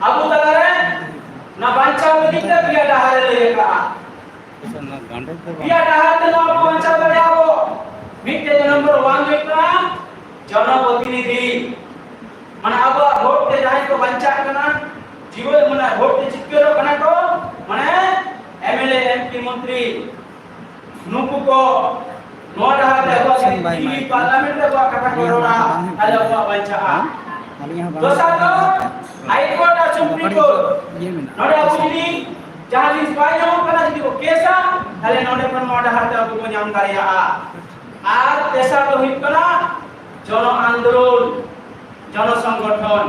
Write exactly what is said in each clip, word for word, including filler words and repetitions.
ᱟᱵᱚ ᱛᱟᱞᱟᱨᱮ ᱚᱱᱟ ᱵᱟᱧᱪᱟᱣ ᱞᱟᱹᱜᱤᱫ ᱛᱮ ᱯᱮᱭᱟ ᱰᱟᱦᱟᱨ ᱮ ᱞᱟᱹᱭ ᱟᱠᱟᱫᱼᱟ᱾ ᱯᱮᱭᱟ ᱰᱟᱦᱟᱨ ᱛᱮ ᱱᱚᱣᱟ ᱵᱚ ᱵᱟᱧᱪᱟᱣ ᱫᱟᱲᱮᱭᱟᱜᱼᱟ ᱵᱚ᱾ ᱢᱤᱫᱴᱮᱡ ᱫᱚ ᱱᱚᱢᱵᱚᱨ ᱚᱣᱟᱱ ᱦᱩᱭᱩᱜ ᱠᱟᱱᱟ ᱡᱚᱱᱚᱯᱨᱚᱛᱤᱱᱤᱫᱷᱤ, ᱢᱟᱱᱮ ᱟᱵᱚᱣᱟᱜ ᱵᱷᱳᱴ ᱛᱮ ᱡᱟᱦᱟᱸᱭ ᱠᱚ ᱵᱟᱧᱪᱟᱜ ᱠᱟᱱᱟ, ᱡᱤᱵᱚᱱ ᱢᱟᱱᱮ ᱵᱷᱳᱴ ᱛᱮ ᱡᱤᱛᱠᱟᱹᱨᱚᱜ ᱠᱟᱱᱟ ᱠᱚ, ᱢᱟᱱᱮ M L A, M P, ᱢᱚᱱᱛᱨᱤ, ᱱᱩᱠᱩ ᱠᱚ ᱱᱚᱣᱟ ᱰᱟᱦᱟᱨ ᱛᱮ ᱟᱵᱚᱣᱟᱜ ᱡᱩᱫᱤ ᱯᱟᱨᱞᱟᱢᱮᱱᱴ ᱨᱮ ᱟᱵᱚᱣᱟᱜ ᱠᱟᱛᱷᱟ ᱠᱚ ᱨᱚᱲᱟ, ᱛᱟᱦᱞᱮ ᱟᱵᱚᱣᱟᱜ ᱵᱟᱧᱪᱟᱜᱼᱟ᱾ ᱫᱚᱥᱟᱨ ᱫᱚ ᱦᱟᱭ ᱠᱳᱨᱴ ᱟᱨ ᱥᱩᱯᱨᱤᱢ ᱠᱳᱨᱴ, ᱱᱚᱰᱮ ᱟᱵᱚ ᱡᱩᱫᱤ ᱡᱟᱦᱟᱸ ᱡᱤᱱᱤᱥ ᱵᱟᱭ ᱧᱟᱢᱚᱜ ᱠᱟᱱᱟ, ᱡᱩᱫᱤ ᱠᱚ ᱠᱮᱥᱟ, ᱛᱟᱦᱞᱮ ᱱᱚᱰᱮ ᱠᱷᱚᱱ ᱱᱚᱣᱟ ᱰᱟᱦᱟᱨ ᱛᱮ ᱟᱵᱚ ᱵᱚᱱ ᱧᱟᱢ ᱫᱟᱲᱮᱭᱟᱜᱼᱟ᱾ ᱟᱨ ᱛᱮᱥᱟᱨ ᱫᱚ ᱦᱩᱭᱩᱜ ᱠᱟᱱᱟ ᱡᱚᱱᱚ ᱟᱱᱫᱳᱞᱚᱱ, ᱡᱚᱱᱚ ᱥᱚᱝᱜᱚᱴᱷᱚᱱ᱾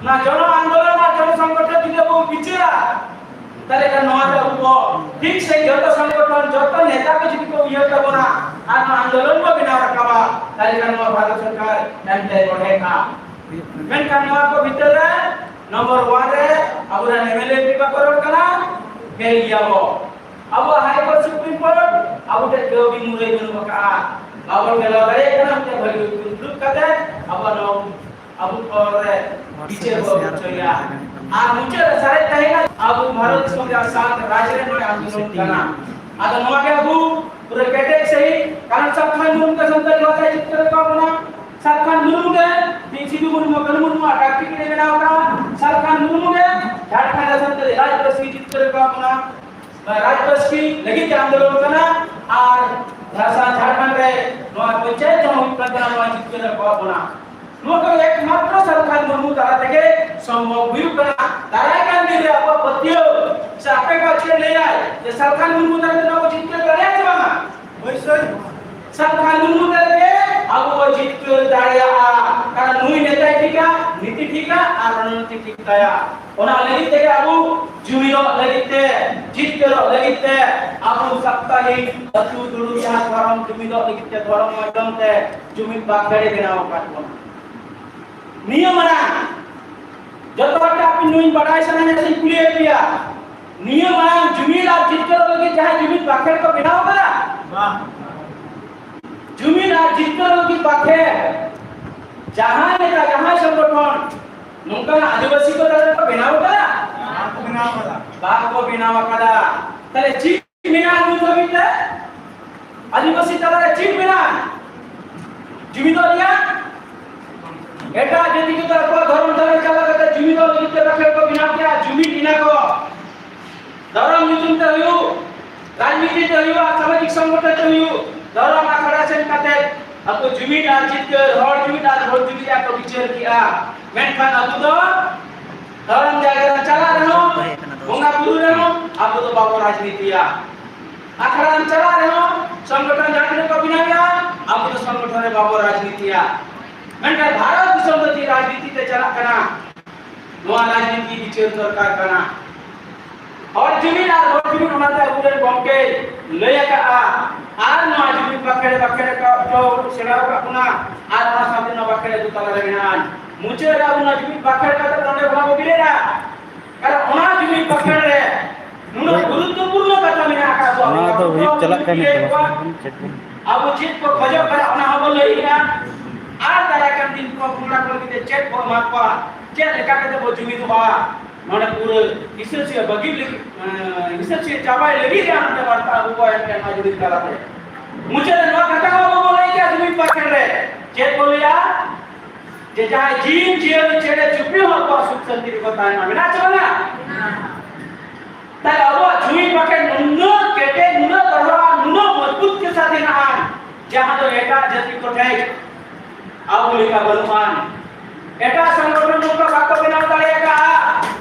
ᱚᱱᱟ ᱡᱚᱱᱚ ᱟᱱᱫᱳᱞᱚᱱ ᱟᱨ ᱡᱚᱱᱚ ᱥᱚᱝᱜᱚᱴᱷᱚᱱ ᱡᱩᱫᱤ ᱟᱵᱚ ᱵᱚᱱ ᱵᱤᱪᱟᱹᱨᱟ, ᱛᱟᱦᱞᱮ ᱠᱷᱟᱱ ᱱᱚᱣᱟ ᱫᱚ ᱟᱵᱚ ᱠᱚ ᱴᱷᱤᱠ ᱥᱮ ᱡᱚᱛᱚ ᱥᱚᱝᱜᱚᱴᱷᱚᱱ, ᱡᱚᱛᱚ ᱱᱮᱛᱟ ᱠᱚ ᱡᱩᱫᱤ ᱠᱚ ᱩᱭᱦᱟᱹᱨ ᱛᱟᱵᱚᱱᱟ ᱟᱨ ᱱᱚᱣᱟ ᱟᱱᱫᱳᱞᱚᱱ ᱠᱚ ᱵᱮᱱᱟᱣ ᱨᱟᱠᱟᱵᱟ, ᱛᱟᱦᱞᱮ ᱠᱷᱟᱱ ᱱᱚᱣᱟ ᱵᱷᱟᱨᱚᱛ ᱥᱚᱨᱠᱟᱨ ᱮᱢᱛᱮ ᱵᱚᱲᱦᱮ ᱠᱟᱜᱼᱟ᱾ ᱢᱮᱱᱠᱷᱟᱱ ᱱᱚᱣᱟ ᱠᱚ ᱵᱷᱤᱛᱟᱹᱨ ᱨᱮ ᱱᱚᱢᱵᱚᱨ ᱚᱣᱟᱱ ᱨᱮ ᱟᱵᱚᱨᱮᱱ M L A M P ᱵᱟᱠᱚ ᱨᱚᱲ ᱠᱟᱱᱟ, ᱯᱷᱮᱞ ᱜᱮᱭᱟ ᱵᱚ᱾ ᱟᱵᱚ ᱦᱟᱭ ᱠᱳᱨᱴ, ᱥᱩᱯᱨᱤᱢ ᱠᱳᱨᱴ ᱟᱵᱚ ᱴᱷᱮᱱ ᱠᱟᱹᱣᱰᱤ ᱢᱩᱨᱟᱹᱭ ᱵᱟᱹᱱᱩᱜ ᱟᱠᱟᱫᱼᱟ, ᱵᱟᱵᱚᱱ ᱪᱟᱞᱟᱣ ᱫᱟᱲᱮᱭᱟᱜ ᱠᱟᱱᱟ, ᱢᱤᱫᱴᱮᱱ ᱵᱷᱟᱹᱜᱤ ᱩᱠᱤᱞ ᱫᱩᱲᱩᱵ ᱠᱟᱛᱮ ᱟᱵᱚ ᱱᱚᱣᱟ ᱟᱵᱚ ᱯᱚᱨ ᱨᱮ ᱵᱤᱪᱟᱹᱨ ᱵᱚ ᱦᱚᱪᱚᱭᱟ᱾ ᱟᱨ ᱢᱩᱪᱟᱹᱫ ᱨᱮ ᱥᱟᱨᱮᱡ ᱛᱟᱦᱮᱱᱟ ᱟᱵᱚ ᱵᱷᱟᱨᱚᱛ ᱫᱤᱥᱚᱢ ᱨᱮᱭᱟᱜ ᱥᱟᱛ ᱨᱟᱡᱽ ᱨᱮ ᱱᱚᱰᱮ ᱟᱱᱫᱳᱞᱚᱱ ᱠᱟᱱᱟ᱾ ᱟᱫᱚ ᱱᱚᱣᱟ ᱜᱮ ᱟᱵᱚ ᱯᱩᱨᱟᱹ ᱠᱮᱴᱮᱡ ᱥᱟᱹᱦᱤᱡ, ᱠᱟᱨᱚᱱ ᱥᱟᱞᱠᱷᱟᱱ ᱢᱩᱨᱢᱩ ᱛᱮ ᱥᱟᱱᱛᱟᱲ ᱵᱷᱟᱥᱟ ᱡᱤᱛᱠᱟᱹᱨ ᱠᱟᱜ ᱵᱚᱱᱟ, ᱥᱟᱞᱠᱷᱟᱱ ᱢᱩᱨᱢᱩ ᱜᱮ ᱛᱤᱦᱤᱧ ᱥᱤᱫᱩ ᱢᱩᱨᱢᱩ, ᱠᱟᱹᱱᱦᱩ ᱢᱩᱨᱢᱩᱣᱟᱜ ᱰᱟᱠ ᱴᱤᱠᱤᱴ ᱮ ᱵᱮᱱᱟᱣ ᱠᱟᱜᱼᱟ, ᱥᱟᱞᱠᱷᱟᱱ ᱢᱩᱨᱢᱩ ᱜᱮ ᱡᱷᱟᱲᱠᱷᱚᱸᱰ ᱨᱮ ᱥᱟᱱᱛᱟᱲ ᱨᱟᱡᱽ ᱯᱟᱹᱨᱥᱤ ᱡᱤᱛᱠᱟᱹᱨ ᱠᱟᱜ ᱵᱚᱱᱟ᱾ ᱨᱟᱡᱽ ᱯᱟᱹᱨᱥᱤ ᱞᱟᱹᱜᱤᱫ ᱛᱮ ᱟᱱᱫᱳᱞᱚᱱ ᱠᱟᱱᱟ ᱟᱨ ᱡᱷᱟᱲᱠᱷᱚᱸᱰ, ᱡᱷᱟᱲᱠᱷᱚᱸᱰ ᱨᱮ ᱱᱚᱣᱟ ᱯᱚᱧᱪᱟᱭᱮᱛ ᱡᱟᱦᱟᱸ ᱦᱩᱭᱩᱜ ᱠᱟᱱ ᱛᱟᱦᱮᱱᱟ, ᱱᱚᱣᱟ ᱡᱤᱛᱠᱟᱹᱨ ᱟᱠᱟᱫ ᱵᱚᱱᱟ᱾ ᱱᱚᱣᱟ ᱫᱚ ᱮᱠᱢᱟᱛᱨᱚ ᱥᱟᱞᱠᱷᱟᱱ ᱢᱩᱨᱢᱩ ᱛᱟᱞᱟ ᱛᱮᱜᱮ ᱥᱚᱢᱵᱷᱚᱵ ᱦᱩᱭᱩᱜ ᱠᱟᱱᱟ᱾ ᱫᱟᱨᱟᱭ ᱠᱟᱱ ᱫᱤᱱ ᱨᱮ ᱟᱵᱚᱣᱟᱜ ᱯᱟᱹᱛᱭᱟᱹᱣ ᱥᱮ ᱟᱯᱮ ᱠᱚ ᱪᱮᱫ ᱞᱟᱹᱭᱟᱭ ᱡᱮ ᱥᱟᱞᱠᱷᱟᱱ ᱢᱩᱨᱢᱩ ᱛᱟᱞᱟ ᱛᱮ ᱱᱚᱣᱟ ᱵᱚ ᱡᱤᱛᱠᱟᱹᱨ ᱫᱟᱲᱮᱭᱟᱜᱼᱟ ᱥᱮ ᱵᱟᱝᱟ? ᱚᱵᱚᱥᱥᱳᱭ᱾ ᱥᱟᱞᱠᱷᱟᱱ ᱢᱩᱨᱢᱩ ᱛᱟᱞᱟ ᱛᱮ ᱟᱵᱚ ᱵᱚ ᱡᱤᱛᱠᱟᱹᱨ ᱫᱟᱲᱮᱭᱟᱜᱼᱟ᱾ ᱠᱟᱨᱚᱱ ᱱᱩᱭ ᱱᱮᱛᱟᱭ ᱴᱷᱤᱠᱟ, ᱱᱤᱛᱤ ᱴᱷᱤᱠᱟ ᱟᱨ ᱨᱚᱱᱱᱤᱛᱤ ᱴᱷᱤᱠ ᱛᱟᱭᱟ᱾ ᱚᱱᱟ ᱞᱟᱹᱜᱤᱫ ᱛᱮᱜᱮ ᱟᱵᱚ ᱡᱩᱢᱤᱫᱚᱜ ᱞᱟᱹᱜᱤᱫ ᱛᱮ, ᱡᱤᱛᱠᱟᱹᱨᱚᱜ ᱞᱟᱹᱜᱤᱫ ᱛᱮ ᱟᱵᱚ ᱥᱟᱯᱛᱟᱦᱤᱠ ᱟᱹᱛᱩ ᱫᱩᱲᱩᱵ ᱡᱟᱦᱟᱸ ᱫᱷᱚᱨᱚᱢ ᱡᱩᱢᱤᱫᱚᱜ ᱞᱟᱹᱜᱤᱫ ᱛᱮ ᱫᱷᱚᱨᱚᱢ ᱢᱟᱫᱽᱫᱷᱚᱢ ᱛᱮ ᱡᱩᱢᱤᱫ ᱵᱟᱠᱷᱮᱲ ᱮ ᱵᱮᱱᱟᱣ ᱟᱠᱟᱫ ᱵᱚᱱᱟ᱾ ᱱᱤᱭᱟᱹ ᱢᱟᱲᱟᱝ ᱡᱚᱛᱚ ᱦᱚᱲ ᱴᱷᱮᱱ ᱟᱯᱮ ᱱᱩᱭ ᱵᱟᱰᱟᱭ ᱥᱟᱱᱟᱧᱟ ᱥᱮ ᱠᱩᱞᱤᱭᱮᱫ ᱯᱮᱭᱟ, ᱱᱤᱭᱟᱹ ᱢᱟᱲᱟᱝ ᱡᱩᱢᱤᱫ ᱟᱨ ᱡᱤᱛᱠᱟᱹᱨᱚᱜ ᱞᱟᱹᱜᱤᱫ ᱡᱟᱦᱟᱸᱭ ᱡᱩᱢᱤᱫ ᱵᱟᱠᱷᱮᱲ ᱠᱚ ᱵᱮᱱᱟᱣ ᱟᱠᱟᱫᱟ? ᱵᱟᱝ᱾ ᱡᱩᱢᱤᱫ ᱟᱨ ᱡᱤᱛᱠᱟᱹᱨ ᱞᱟᱹᱜᱤᱫ ᱵᱟᱠᱷᱮᱲ ᱡᱟᱦᱟᱸᱭ ᱱᱮᱛᱟ, ᱡᱟᱦᱟᱸᱭ ᱥᱚᱝᱜᱚᱴᱷᱚᱱ ᱱᱚᱝᱠᱟᱱᱟᱜ ᱟᱹᱫᱤᱵᱟᱹᱥᱤ ᱠᱚ ᱛᱟᱞᱟ ᱨᱮᱠᱚ ᱵᱮᱱᱟᱣ ᱟᱠᱟᱫᱟ? ᱵᱟᱠᱚ ᱵᱮᱱᱟᱣ ᱟᱠᱟᱫᱟ᱾ ᱵᱟᱠᱚ ᱵᱮᱱᱟᱣ ᱟᱠᱟᱫᱟ᱾ ᱛᱟᱦᱞᱮ ᱪᱮᱫ ᱢᱮᱱᱟᱜᱼᱟ ᱱᱤᱛ ᱦᱟᱹᱵᱤᱡ ᱛᱮ? ᱟᱹᱫᱤᱵᱟᱹᱥᱤ ᱛᱟᱞᱟ ᱨᱮ ᱪᱮᱫ ᱢᱮᱱᱟᱜᱼᱟ? ᱡᱩᱢᱤᱫᱚᱜ ᱨᱮᱭᱟᱜ? ᱮᱴᱟᱜ ᱡᱟᱹᱛᱤ ᱠᱚᱫᱚ ᱟᱠᱚᱣᱟᱜ ᱫᱷᱚᱨᱚᱢ ᱫᱷᱚᱨᱚᱢ ᱪᱟᱞᱟᱣ ᱠᱟᱛᱮ ᱡᱩᱢᱤᱫᱚᱜ ᱞᱟᱹᱜᱤᱫ ᱛᱮ ᱵᱟᱠᱷᱮᱲ ᱠᱚ ᱵᱮᱱᱟᱣ ᱠᱮᱜᱼᱟ, ᱡᱩᱢᱤᱫ ᱮᱱᱟ ᱠᱚ᱾ ᱫᱷᱚᱨᱚᱢ ᱧᱩᱛᱩᱢ ᱛᱮ ᱦᱩᱭᱩᱜ, ᱨᱟᱡᱽᱱᱤᱛᱤ ᱛᱮ ᱦᱩᱭᱩᱜ, ᱥᱟᱢᱟᱡᱤᱠ ᱥᱚᱝᱜᱚᱴᱷᱚᱱ ᱛᱮ ᱦᱩᱭᱩᱜ, ᱫᱷᱚᱨᱚᱢ ᱟᱠᱷᱲᱟ ᱥᱮᱱ ᱠᱟᱛᱮ ᱟᱠᱚ ᱡᱩᱢᱤᱫ ᱟᱨ ᱡᱤᱛᱠᱟᱹᱨ, ᱦᱚᱲ ᱡᱩᱢᱤᱫ ᱟᱨ ᱦᱚᱲ ᱡᱩᱢᱤᱫ ᱨᱮᱭᱟᱜ ᱠᱚ ᱵᱤᱪᱟᱹᱨ ᱠᱮᱜᱼᱟ᱾ ᱢᱮᱱᱠᱷᱟᱱ ᱟᱵᱚ ᱫᱚ ᱫᱷᱚᱨᱚᱢ ᱡᱟᱭᱜᱟ ᱨᱮ ᱪᱟᱞᱟᱜ ᱨᱮᱦᱚᱸ, ᱵᱚᱸᱜᱟ ᱵᱩᱨᱩ ᱨᱮᱦᱚᱸ ᱟᱵᱚ ᱫᱚ ᱵᱟᱵᱚ ᱨᱟᱡᱽᱱᱤᱛᱤᱭᱟ᱾ ᱟᱠᱷᱲᱟ ᱨᱮ ᱪᱟᱞᱟᱜ ᱨᱮᱦᱚᱸ ᱥᱚᱝᱜᱚᱴᱷᱚᱱ ᱡᱟᱦᱟᱸ ᱛᱤᱱᱟᱹᱜ ᱠᱚ ᱵᱮᱱᱟᱣᱮᱜᱼᱟ, ᱟᱵᱚ ᱫᱚ ᱥᱚᱝᱜᱚᱴᱷᱚᱱ ᱨᱮ ᱵᱟᱵᱚ ᱨᱟᱡᱽᱱᱤᱛᱤᱭᱟ᱾ ᱢᱮᱱᱠᱷᱟᱱ ᱵᱷᱟᱨᱚᱛ ᱫᱤᱥᱚᱢ ᱫᱚ ᱪᱮᱫ ᱨᱟᱡᱽᱱᱤᱛᱤ ᱛᱮ ᱪᱟᱞᱟᱜ ᱠᱟᱱᱟ? ᱱᱚᱣᱟ ᱨᱟᱡᱽᱱᱤᱛᱤ ᱵᱤᱪᱟᱹᱨ ᱫᱚᱨᱠᱟᱨ ᱠᱟᱱᱟ᱾ ᱦᱚᱲ ᱡᱩᱢᱤᱫ ᱟᱨ ᱦᱚᱲ ᱡᱩᱢᱤᱫ, ᱚᱱᱟᱛᱮ ᱟᱵᱚᱨᱮᱱ ᱜᱚᱢᱠᱮ ᱞᱟᱹᱭ ᱟᱠᱟᱜᱼᱟ, ᱟᱨ ᱱᱚᱣᱟ ᱡᱩᱢᱤᱫ ᱵᱟᱠᱷᱮᱲ ᱵᱟᱠᱷᱮᱲ ᱠᱚ ᱥᱮᱬᱟ ᱟᱠᱟᱫ ᱵᱚᱱᱟ, ᱟᱨ ᱚᱱᱟ ᱥᱟᱶᱛᱮ ᱱᱚᱣᱟ ᱵᱟᱠᱷᱮᱲ ᱟᱵᱚ ᱛᱟᱞᱟᱨᱮ ᱢᱮᱱᱟᱜᱼᱟ᱾ ᱢᱩᱪᱟᱹᱫ ᱨᱮ ᱟᱵᱚ ᱱᱚᱣᱟ ᱡᱩᱢᱤᱫ ᱵᱟᱠᱷᱮᱲ ᱠᱟᱛᱮ ᱱᱚᱰᱮ ᱠᱷᱚᱱᱟᱜ ᱵᱚ ᱵᱮᱨᱮᱫᱼᱟ᱾ ᱠᱟᱨᱚᱱ ᱚᱱᱟ ᱡᱩᱢᱤᱫ ᱵᱟᱠᱷᱮᱲ ᱨᱮ ᱱᱩᱱᱟᱹᱜ ᱜᱩᱨᱩᱛᱛᱚᱯᱩᱨᱱᱚ ᱠᱟᱛᱷᱟ ᱢᱮᱱᱟᱜ ᱟᱠᱟᱫ ᱫᱚ ᱚᱱᱟ ᱫᱚ ᱦᱩᱭᱩᱜ ᱪᱟᱞᱟᱜ ᱠᱟᱱ ᱜᱮᱭᱟ᱾ ᱟᱵᱚ ᱪᱮᱫ ᱵᱚ ᱠᱷᱚᱡᱚᱜ ᱠᱟᱱᱟ ᱚᱱᱟ ᱦᱚᱸᱵᱚ ᱞᱟᱹᱭᱮᱜᱼᱟ᱾ ᱟᱨ ᱫᱟᱨᱟᱭ ᱠᱟᱱ ᱫᱤᱱ ᱠᱚ ᱠᱚᱲᱟ ᱠᱩᱲᱤ ᱜᱤᱫᱽᱨᱟᱹ ᱪᱮᱫ ᱵᱚ ᱮᱢᱟ ᱠᱚᱣᱟ, ᱪᱮᱫ ᱞᱮᱠᱟ ᱠᱟᱛᱮ ᱵᱚ ᱡᱩᱢᱤᱫᱚᱜᱼᱟ, ᱱᱚᱰᱮ ᱯᱩᱨᱟᱹ ᱦᱤᱥᱟᱹ ᱥᱩᱭᱟᱹ ᱵᱟᱹᱜᱤ ᱞᱟᱹᱜᱤᱫ, ᱮᱸ, ᱦᱤᱥᱟᱹ ᱥᱩᱭᱟᱹ ᱪᱟᱵᱟᱭ ᱞᱟᱹᱜᱤᱫ ᱜᱮ ᱱᱚᱰᱮ ᱵᱟᱨᱛᱟ ᱟᱵᱚ ᱵᱚ ᱮᱢ ᱠᱟᱱᱟ ᱡᱩᱢᱤᱫ ᱛᱟᱞᱟᱛᱮ᱾ ᱢᱩᱪᱟᱹᱫ ᱨᱮ ᱱᱚᱣᱟ ᱠᱟᱛᱷᱟ ᱦᱚᱸ ᱟᱵᱚ ᱵᱚ ᱞᱟᱹᱭ ᱠᱮᱜᱼᱟ ᱡᱩᱢᱤᱫ ᱵᱟᱠᱷᱮᱲ ᱨᱮ᱾ ᱪᱮᱫ ᱵᱚ ᱞᱟᱹᱭᱟ? ᱡᱮ ᱡᱟᱦᱟᱸᱭ ᱡᱤᱣᱤ ᱡᱤᱭᱟᱹᱞᱤ ᱪᱮᱬᱮ ᱪᱩᱯᱲᱤ ᱦᱚᱸ ᱟᱠᱚᱣᱟᱜ ᱥᱩᱠ ᱥᱟᱱᱛᱤ ᱨᱮᱠᱚ ᱛᱟᱦᱮᱱᱟ᱾ ᱢᱮᱱᱟᱜ ᱪᱮ ᱵᱟᱝᱟ? ᱛᱟᱦᱞᱮ ᱟᱵᱚᱣᱟᱜ ᱡᱩᱢᱤᱫ ᱵᱟᱠᱷᱮᱲ ᱱᱩᱱᱟᱹᱜ ᱠᱮᱴᱮᱡ, ᱱᱩᱱᱟᱹᱜ ᱫᱚᱦᱲᱟ, ᱱᱩᱱᱟᱹᱜ ᱢᱚᱡᱽᱵᱩᱛ ᱠᱮ ᱥᱟᱛᱷ ᱦᱮᱱᱟᱜᱼᱟ, ᱡᱟᱦᱟᱸ ᱫᱚ ᱮᱴᱟᱜ ᱡᱟᱹᱛᱤ ᱠᱚ ᱴᱷᱮᱱ ᱟᱵᱚ ᱞᱮᱠᱟ ᱵᱟᱹᱱᱩᱜᱼᱟ᱾ ᱮᱴᱟᱜ ᱥᱚᱝᱜᱚᱴᱷᱚᱱ ᱱᱚᱝᱠᱟ ᱵᱟᱠᱚ ᱵᱮᱱᱟᱣ ᱫᱟᱲᱮ ᱟᱠᱟᱫᱼᱟ᱾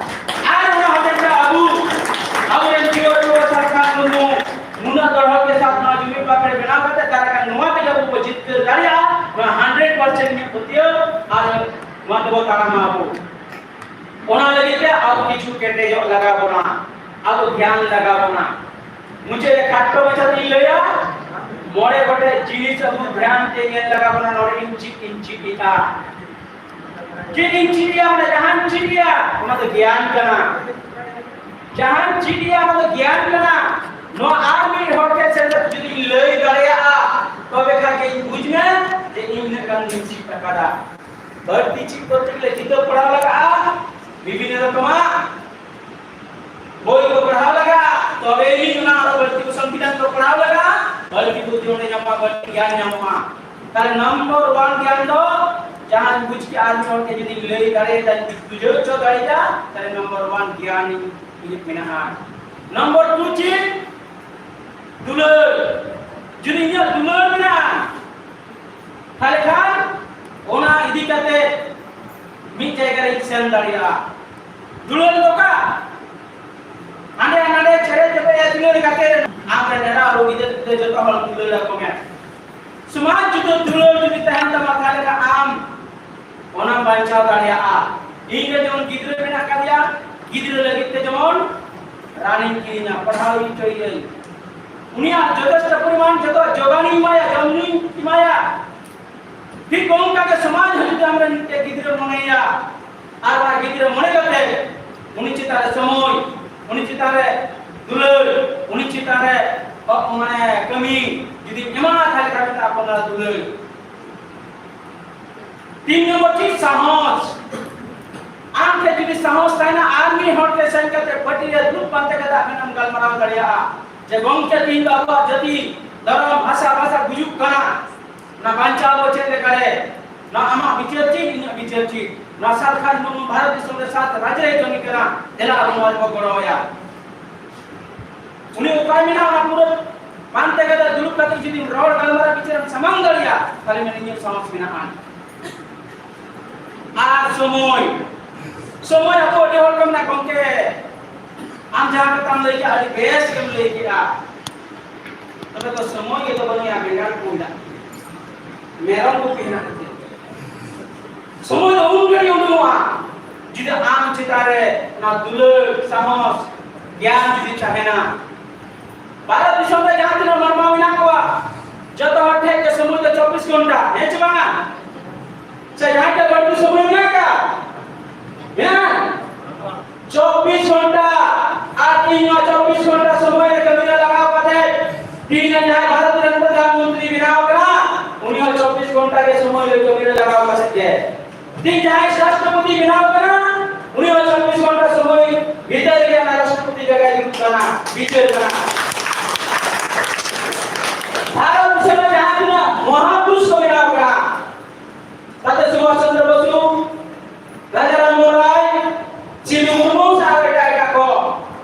ᱟᱨ ᱚᱱᱟ ᱦᱚᱛᱮᱡ ᱛᱮ ᱟᱵᱚ, ᱟᱵᱚᱨᱮᱱ ᱡᱤᱭᱚᱱ ᱨᱩᱣᱟᱹᱲ ᱥᱟᱨᱠᱷᱟ ᱢᱩᱨᱢᱩ ᱱᱩᱱᱟᱹᱜ ᱫᱚᱦᱲᱟ ᱠᱮ ᱥᱟᱛᱷ ᱱᱚᱣᱟ ᱡᱩᱢᱤᱫ ᱵᱟᱠᱷᱮᱲ ᱵᱮᱱᱟᱣ ᱠᱟᱛᱮ ᱫᱟᱨᱟᱭ ᱠᱟᱱ ᱱᱚᱣᱟ ᱛᱮᱜᱮ ᱟᱵᱚ ᱵᱚ ᱡᱤᱛᱠᱟᱹᱨ ᱫᱟᱲᱮᱭᱟᱜᱼᱟ᱾ ᱱᱚᱣᱟ ᱦᱟᱱᱰᱨᱮᱰ ᱯᱟᱨᱥᱮᱱᱴ ᱤᱧᱟᱹᱜ ᱯᱟᱹᱛᱭᱟᱹᱣ, ᱟᱨ ᱱᱚᱣᱟ ᱛᱮᱵᱚ ᱛᱟᱲᱟᱢᱟ ᱟᱵᱚ᱾ ᱚᱱᱟ ᱞᱟᱹᱜᱤᱫ ᱛᱮ ᱟᱵᱚ ᱠᱤᱪᱷᱩ ᱠᱮᱴᱮᱡᱚᱜ ᱞᱟᱜᱟᱣ ᱵᱚᱱᱟ, ᱟᱵᱚ ᱫᱷᱮᱭᱟᱱ ᱞᱟᱜᱟᱣ ᱵᱚᱱᱟ᱾ ᱢᱩᱪᱟᱹᱫ ᱨᱮ ᱠᱷᱟᱴᱚ ᱢᱟᱪᱷᱟ ᱛᱤᱧ ᱞᱟᱹᱭᱟ, ᱢᱚᱬᱮ ᱜᱚᱴᱮᱡ ᱡᱤᱱᱤᱥ ᱟᱵᱚ ᱫᱷᱮᱭᱟᱱ ᱛᱮ ᱧᱮᱞ ᱞᱟᱜᱟᱣ ᱵᱚᱱᱟ᱾ ᱱᱚᱰᱮ ᱤᱧ ᱪᱮᱫ ᱤᱧ ᱪᱮᱫ ᱮᱫᱟ, ᱪᱮᱫ ᱤᱧ ᱪᱮᱫ ᱮᱫᱟ, ᱚᱱᱟ ᱡᱟᱦᱟᱸᱧ ᱪᱮᱫ ᱮᱫᱟ ᱚᱱᱟ ᱫᱚ ᱜᱮᱭᱟᱱ ᱠᱟᱱᱟ᱾ ᱡᱟᱦᱟᱸᱧ ᱪᱮᱫ ᱮᱫᱟ ᱚᱱᱟ ᱫᱚ ᱜᱮᱭᱟᱱ ᱠᱟᱱᱟ᱾ ᱱᱚᱣᱟ ᱟᱨ ᱢᱤᱫ ᱦᱚᱲ ᱴᱷᱮᱱ ᱥᱮᱱ ᱠᱟᱛᱮ ᱡᱩᱫᱤᱧ ᱞᱟᱹᱭ ᱫᱟᱲᱮᱭᱟᱜᱼᱟ, ᱛᱚᱵᱮ ᱠᱷᱟᱱ ᱜᱮ ᱤᱧ ᱵᱩᱡᱽ ᱢᱮ ᱡᱮ ᱤᱧ ᱛᱤᱱᱟᱹᱜ ᱜᱟᱱ ᱤᱧ ᱪᱮᱫ ᱟᱠᱟᱫᱟ᱾ ᱵᱟᱹᱲᱛᱤ ᱪᱮᱫ ᱠᱚᱨᱛᱮ ᱜᱮᱞᱮ ᱠᱤᱛᱟᱹᱵ ᱯᱟᱲᱦᱟᱣ ᱞᱟᱜᱟᱜᱼᱟ, ᱵᱤᱵᱷᱤᱱᱱᱚ ᱨᱚᱠᱚᱢᱟᱜ ᱵᱳᱭ ᱠᱚ ᱯᱟᱲᱦᱟᱣ ᱞᱟᱜᱟᱜᱼᱟ, ᱛᱚᱵᱮ ᱟᱹᱱᱤᱡ ᱚᱱᱟ ᱟᱨᱚ ᱵᱟᱹᱲᱛᱤ ᱠᱚ ᱥᱚᱝᱵᱤᱫᱷᱟᱱ ᱠᱚ ᱯᱟᱲᱦᱟᱣ ᱞᱟᱜᱟᱜᱼᱟ, ᱵᱟᱹᱲᱛᱤ ᱵᱩᱫᱽᱫᱷᱤ ᱚᱸᱰᱮ ᱧᱟᱢᱚᱜᱼᱟ, ᱵᱟᱹᱲᱛᱤ ᱜᱮᱭᱟᱱ ᱧᱟᱢᱚᱜᱼᱟ᱾ ᱛᱟᱦᱞᱮ ᱱᱚᱢᱵᱚᱨ ᱚᱣᱟᱱ ᱜᱮᱭᱟᱱ ᱫᱚ ᱡᱟᱦᱟᱸᱧ ᱵᱩᱡᱽ ᱠᱮᱜᱼᱟ, ᱟᱨ ᱢᱤᱫ ᱦᱚᱲ ᱴᱷᱮᱱ ᱡᱩᱫᱤᱧ ᱞᱟᱹᱭ ᱫᱟᱲᱮᱭᱟᱫᱟ, ᱵᱩᱡᱷᱟᱹᱣ ᱦᱚᱪᱚ ᱫᱟᱲᱮᱭᱟᱫᱟ, ᱛᱟᱦᱞᱮ ᱱᱚᱢᱵᱚᱨ ᱚᱣᱟᱱ ᱜᱮᱭᱟᱱ ᱤᱧᱟᱹᱜ ᱢᱮᱱᱟᱜᱼᱟ᱾ ᱱᱚᱢᱵᱚᱨ ᱴᱩ ᱪᱮᱫ? ᱫᱩᱞᱟᱹᱲ᱾ ᱡᱩᱫᱤ ᱤᱧᱟᱹᱜ ᱫᱩᱞᱟᱹᱲ ᱢᱮᱱᱟᱜᱼᱟ, ᱛᱟᱦᱞᱮ ᱠᱷᱟᱱ ᱚᱱᱟ ᱤᱫᱤ ᱠᱟᱛᱮ ᱢᱤᱫ ᱡᱟᱭᱜᱟ ᱨᱤᱧ ᱥᱮᱱ ᱫᱟᱲᱮᱭᱟᱜᱼᱟ᱾ ᱫᱩᱞᱟᱹᱲ ᱫᱚ ᱚᱠᱟ? ᱦᱟᱸᱰᱮ ᱱᱟᱰᱮ ᱪᱮᱨᱮ ᱪᱮᱯᱮᱡ ᱫᱩᱞᱟᱹᱲ ᱠᱟᱛᱮ ᱟᱢ ᱨᱮᱱ ᱮᱨᱟ ᱩᱨᱩ ᱜᱤᱫᱟᱹᱨ ᱯᱤᱫᱟᱹᱨ ᱡᱚᱛᱚ ᱦᱚᱲ ᱫᱩᱞᱟᱹᱲ ᱟᱠᱚ ᱢᱮ᱾ ᱥᱚᱢᱟᱡᱽ ᱡᱩᱫᱤ ᱫᱩᱞᱟᱹᱲ ᱡᱩᱫᱤ ᱛᱟᱦᱮᱱ ᱛᱟᱢᱟ, ᱛᱟᱦᱞᱮ ᱠᱷᱟᱱ ᱟᱢ ᱚᱱᱟᱢ ᱵᱟᱧᱪᱟᱣ ᱫᱟᱲᱮᱭᱟᱜᱼᱟ᱾ ᱤᱧ ᱨᱮ ᱡᱮᱢᱚᱱ ᱜᱤᱫᱽᱨᱟᱹ ᱢᱮᱱᱟᱜ ᱠᱟᱫᱮᱭᱟ, ᱜᱤᱫᱽᱨᱟᱹ ᱞᱟᱹᱜᱤᱫ ᱛᱮ ᱡᱮᱢᱚᱱ ᱨᱟᱱᱤᱧ ᱠᱤᱨᱤᱧᱟ, ᱯᱟᱲᱦᱟᱣ ᱦᱚᱪᱚᱭᱮᱭᱟᱹᱧ, ᱩᱱᱤᱭᱟᱜ ᱡᱚᱛᱷᱮᱥᱴᱚ ᱯᱚᱨᱤᱢᱟᱱ ᱡᱚᱛᱚ ᱡᱚᱜᱟᱱᱤᱧ ᱮᱢᱟᱭᱟ, ᱡᱚᱢ ᱧᱩᱧ ᱮᱢᱟᱭᱟ᱾ ᱴᱷᱤᱠ ᱚᱱᱠᱟ ᱜᱮ ᱥᱚᱢᱟᱡᱽ ᱦᱚᱸ ᱡᱩᱫᱤ ᱟᱢᱨᱮᱱ ᱢᱤᱫᱴᱮᱱ ᱜᱤᱫᱽᱨᱟᱹ ᱢᱚᱱᱮᱭᱟ, ᱟᱨ ᱚᱱᱟ ᱜᱤᱫᱽᱨᱟᱹ ᱢᱚᱱᱮ ᱠᱟᱛᱮ ᱩᱱᱤ ᱪᱮᱛᱟᱱ ᱨᱮ ᱥᱚᱢᱚᱭ, ᱩᱱᱤ ᱪᱮᱛᱟᱱ ᱨᱮ ᱫᱩᱞᱟᱹᱲ, ᱩᱱᱤ ᱪᱮᱛᱟᱱ ᱨᱮ ᱢᱟᱱᱮ ᱠᱟᱹᱢᱤ ᱡᱩᱫᱤ ᱮᱢᱟ, ᱛᱟᱦᱞᱮ ᱠᱷᱟᱱ ᱫᱚ ᱟᱯᱱᱟᱨ ᱫᱩᱞᱟᱹᱲ᱾ ᱛᱤᱱ ᱱᱚᱢᱵᱚᱨ ᱪᱮᱫ? ᱥᱟᱦᱚᱥ᱾ ᱟᱢ ᱴᱷᱮᱱ ᱡᱩᱫᱤ ᱥᱟᱦᱚᱥ ᱛᱟᱦᱮᱱᱟ, ᱟᱨ ᱢᱤᱫ ᱦᱚᱲ ᱴᱷᱮᱱ ᱥᱮᱱ ᱠᱟᱛᱮ ᱯᱟᱹᱴᱤ ᱨᱮ ᱫᱩᱲᱩᱵ ᱯᱟᱱᱛᱮ ᱠᱟᱛᱮ ᱟᱵᱮᱱ ᱮᱢ ᱜᱟᱞᱢᱟᱨᱟᱣ ᱫᱟᱲᱮᱭᱟᱜᱼᱟ ᱡᱮ, "ᱜᱚᱢᱠᱮ, ᱛᱤᱦᱤᱧ ᱫᱚ ᱟᱵᱚᱣᱟᱜ ᱡᱟᱹᱛᱤ, ᱫᱷᱚᱨᱚᱢ, ᱵᱷᱟᱥᱟ, ᱵᱷᱟᱥᱟ ᱜᱩᱡᱩᱜ ᱠᱟᱱᱟ, ᱚᱱᱟ ᱵᱟᱧᱪᱟᱣ ᱵᱚ ᱪᱮᱫ ᱞᱮᱠᱟᱨᱮ? ᱱᱚᱣᱟ ᱟᱢᱟᱜ ᱵᱤᱪᱟᱹᱨ ᱪᱮᱫ, ᱤᱧᱟᱹᱜ ᱵᱤᱪᱟᱹᱨ ᱪᱮᱫ? ᱱᱚᱣᱟ ᱥᱟᱛ ᱠᱷᱟᱱ ᱵᱷᱟᱨᱚᱛ ᱫᱤᱥᱚᱢ ᱨᱮ ᱥᱟᱛ ᱨᱟᱡᱽ ᱨᱮ ᱠᱟᱹᱢᱤ ᱠᱟᱱᱟ, ᱫᱮᱞᱟ ᱟᱵᱚ ᱱᱚᱣᱟ ᱨᱮᱵᱚ ᱜᱚᱲᱚ ᱟᱭᱟ᱾" ᱩᱱᱤ ᱩᱯᱟᱭ ᱢᱮᱱᱟᱜᱼᱟ, ᱚᱱᱟ ᱯᱩᱨᱟᱹ ᱯᱟᱱᱛᱮ ᱠᱟᱛᱮ ᱫᱩᱲᱩᱵ ᱠᱟᱛᱮ ᱡᱩᱫᱤᱢ ᱨᱚᱲ ᱜᱟᱞᱢᱟᱨᱟᱣ ᱵᱤᱪᱟᱹᱨᱮᱢ ᱥᱟᱢᱟᱝ ᱫᱟᱲᱮᱭᱟᱜᱼᱟ, ᱛᱟᱦᱞᱮ ᱢᱮᱱ ᱤᱧᱟᱹᱜ ᱥᱟᱦᱚᱥ ᱢᱮᱱᱟᱜᱼᱟ᱾ ᱟᱨ ᱥᱚᱢᱚᱭ, ᱥᱚᱢᱚᱭ ᱟᱵᱚ ᱟᱹᱰᱤ ᱦᱚᱲ ᱠᱚ ᱢᱮᱱᱟ, "ᱜᱚᱢᱠᱮ, ᱟᱢ ᱡᱟᱦᱟᱸ ᱠᱟᱛᱷᱟᱢ ᱞᱟᱹᱭ ᱠᱮᱜᱼᱟ, ᱟᱹᱰᱤ ᱵᱮᱥ ᱜᱮᱢ ᱞᱟᱹᱭ ᱠᱮᱜᱼᱟ, ᱛᱚᱵᱮ ᱛᱚ ᱥᱚᱢᱚᱭ ᱜᱮᱛᱚ ᱵᱟᱹᱱᱩᱜᱼᱟ, ᱵᱮᱸᱜᱟᱲ ᱠᱚ ᱢᱮᱱᱟᱜᱼᱟ, ᱢᱮᱨᱚᱢ ᱠᱚ ᱢᱮᱱᱟᱜ ᱠᱚᱛᱮ ᱥᱚᱢᱚᱭ ᱫᱚ ᱩᱱ ᱜᱷᱟᱹᱲᱤᱡ ᱩᱰᱩᱝᱚᱜᱼᱟ, ᱡᱩᱫᱤ ᱟᱢ ᱪᱮᱛᱟᱱ ᱨᱮ ᱚᱱᱟ ᱫᱩᱞᱟᱹᱲ, ᱥᱟᱦᱚᱥ, ᱜᱮᱭᱟᱱ ᱡᱩᱫᱤ ᱛᱟᱦᱮᱱᱟ᱾" ᱵᱷᱟᱨᱚᱛ ᱫᱤᱥᱚᱢ ᱨᱮ ᱡᱟᱦᱟᱸ ᱛᱤᱱᱟᱹᱜ ᱢᱟᱱᱣᱟ ᱢᱮᱱᱟᱜ ᱠᱚᱣᱟ, ᱡᱚᱛᱚ ᱦᱚᱲ ᱴᱷᱮᱱ ᱜᱮ ᱥᱚᱢᱚᱭ ᱫᱚ ᱪᱚᱵᱵᱤᱥ ᱜᱷᱚᱱᱴᱟ, ᱦᱮᱸ ᱪᱮ ᱵᱟᱝᱟ? ᱥᱮ ᱡᱟᱦᱟᱸᱭ ᱴᱷᱮᱱ ᱵᱟᱹᱲᱛᱤ ᱥᱚᱢᱚᱭ ᱢᱮᱱᱟᱜ ᱟᱠᱟᱫ? ᱢᱮᱱᱟᱜᱼᱟ᱾ ᱪᱚᱵᱵᱤᱥ ᱜᱷᱚᱱᱴᱟ, ᱟᱨ ᱛᱤᱦᱤᱧ ᱱᱚᱣᱟ ᱪᱚᱵᱵᱤᱥ ᱜᱷᱚᱱᱴᱟ ᱥᱚᱢᱚᱭ ᱨᱮ ᱠᱟᱹᱢᱤ ᱨᱮ ᱞᱟᱜᱟᱣ ᱠᱟᱛᱮ, ᱛᱤᱦᱤᱧ ᱡᱟᱦᱟᱸᱭ ᱵᱷᱟᱨᱚᱛ ᱨᱮᱱ ᱯᱨᱚᱫᱷᱟᱱ ᱢᱚᱱᱛᱨᱤ ᱵᱮᱱᱟᱣ ᱠᱟᱱᱟ, ᱩᱱᱤ ᱦᱚᱸ ᱪᱚᱵᱵᱤᱥ ᱜᱷᱚᱱᱴᱟ ᱜᱮ ᱥᱚᱢᱚᱭ ᱨᱮ ᱠᱟᱹᱢᱤ ᱨᱮ ᱞᱟᱜᱟᱣ ᱠᱟᱛᱮ ᱜᱮ ᱛᱮᱦᱮᱧ ᱡᱟᱦᱟᱸᱭ ᱨᱟᱥᱴᱨᱚᱯᱚᱛᱤ ᱵᱮᱱᱟᱣ ᱠᱟᱱᱟ, ᱩᱱᱤ ᱦᱚᱸ ᱪᱚᱵᱵᱤᱥ ᱜᱷᱚᱱᱴᱟ ᱥᱚᱢᱚᱭ ᱵᱷᱤᱛᱟᱹᱨ ᱨᱮᱜᱮ ᱚᱱᱟ ᱨᱟᱥᱴᱨᱚᱯᱚᱛᱤ ᱡᱟᱭᱜᱟᱭ ᱫᱩᱲᱩᱵ ᱠᱟᱱᱟ, ᱵᱤᱪᱟᱹᱨ ᱠᱟᱱᱟ᱾ ᱵᱷᱟᱨᱚᱛ ᱫᱤᱥᱚᱢ ᱨᱮ ᱡᱟᱦᱟᱸ ᱛᱤᱱᱟᱹᱜ ᱢᱚᱦᱟᱯᱩᱨᱩᱥ ᱠᱚ ᱵᱮᱱᱟᱣ ᱠᱟᱱᱟ, ᱛᱟᱛᱮ ᱥᱩᱵᱷᱟᱥ ᱪᱚᱱᱫᱨᱚ ᱵᱚᱥᱩ, ᱨᱟᱡᱟ ᱨᱟᱢ ᱢᱳᱦᱚᱱ ᱨᱟᱭ, ᱥᱤᱫᱩ ᱢᱩᱨᱢᱩ ᱥᱟᱶ ᱮᱴᱟᱜ ᱮᱴᱟᱜ ᱠᱚ,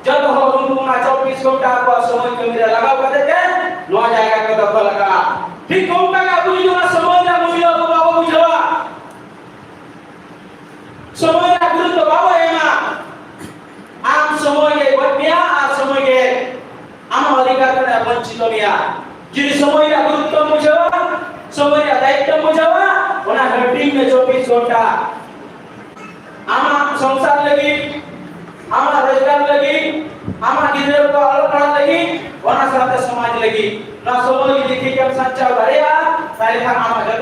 ᱡᱚᱛᱚ ᱦᱚᱲ ᱩᱱᱠᱩ ᱚᱱᱟ ᱪᱚᱵᱵᱤᱥ ᱜᱷᱚᱱᱴᱟ ᱟᱠᱚᱣᱟᱜ ᱥᱚᱢᱚᱭ ᱠᱟᱹᱢᱤ ᱨᱮ ᱞᱟᱜᱟᱣ ᱠᱟᱛᱮ ᱜᱮ ᱱᱚᱣᱟ ᱡᱟᱭᱜᱟ ᱠᱚ ᱫᱚᱠᱷᱚᱞ ᱟᱠᱟᱫᱼᱟ᱾ ᱴᱷᱤᱠ ᱚᱱᱠᱟ ᱜᱮ ᱟᱵᱚ ᱡᱩᱫᱤ ᱚᱱᱟ ᱥᱚᱢᱚᱭ ᱨᱮᱱᱟᱜ ᱢᱩᱞᱞᱚ ᱟᱵᱚ ᱵᱟᱵᱚ ᱵᱩᱡᱷᱟᱹᱣᱟ, ᱥᱚᱢᱚᱭ ᱨᱮᱱᱟᱜ ᱜᱩᱨᱩᱛᱛᱚ ᱵᱟᱵᱚ ᱮᱢᱟ, ᱟᱢ ᱥᱚᱢᱚᱭ ᱜᱮ ᱜᱚᱡ ᱢᱮᱭᱟ ᱟᱨ ᱥᱚᱢᱚᱭ ᱜᱮ ᱟᱢᱟᱜ ᱚᱫᱷᱤᱠᱟᱨ ᱠᱷᱚᱱ ᱮ ᱵᱚᱧᱪᱤᱛ ᱢᱮᱭᱟ᱾ ᱡᱩᱫᱤ ᱥᱚᱢᱚᱭ ᱨᱮᱱᱟᱜ ᱜᱩᱨᱩᱛᱛᱚᱢ ᱵᱩᱡᱷᱟᱹᱣᱟ, ᱥᱚᱢᱚᱭ ᱨᱮᱱᱟᱜ ᱫᱟᱭᱤᱛᱛᱚᱢ ᱵᱩᱡᱷᱟᱹᱣᱟ, ᱚᱱᱟ ᱦᱟᱹᱴᱤᱧ ᱢᱮ ᱪᱚᱵᱵᱤᱥ ᱜᱷᱚᱱᱴᱟ᱾ ᱟᱢᱟᱜ ᱥᱚᱝᱥᱟᱨ ᱞᱟᱹᱜᱤᱫ, ᱟᱢᱟᱜ ᱨᱳᱡᱽᱜᱟᱨ ᱞᱟᱹᱜᱤᱫ, ᱟᱢᱟᱜ ᱜᱤᱫᱽᱨᱟᱹ ᱠᱚ ᱚᱞᱚᱜ ᱯᱟᱲᱦᱟᱜ ᱞᱟᱹᱜᱤᱫ, ᱚᱱᱟ ᱥᱟᱶᱛᱮ ᱥᱚᱢᱟᱡᱽ ᱞᱟᱹᱜᱤᱫ᱾ ᱱᱚᱣᱟ ᱥᱚᱢᱚᱭ ᱡᱩᱫᱤ ᱴᱷᱤᱠ ᱮᱢ ᱥᱟᱧᱪᱟᱣ ᱫᱟᱲᱮᱭᱟᱜᱼᱟ, ᱛᱟᱦᱞᱮ ᱠᱷᱟᱱ ᱟᱢᱟᱜ